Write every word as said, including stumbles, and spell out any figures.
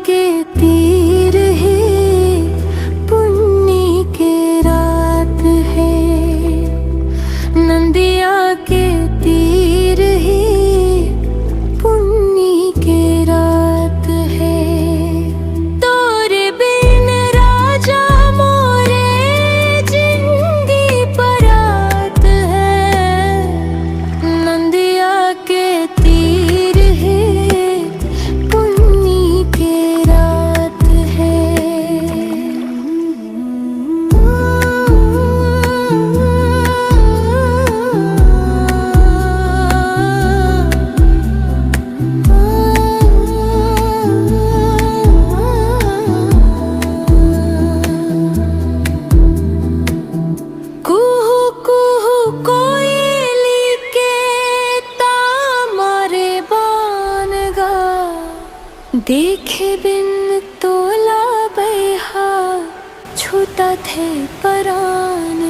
के तीर हे, पुन्नी के रात हे। नंदिया के तीर हे, पुन्नी के रात हे। तोरे बिन राजा मोरे जिंदगी परात हे। नंदिया के तीर हे, पुन्नी के रात हे। कुहू कुहू कोयली के तामरे बान गा। देखे बिन तोला बैहा छूटत हे परान।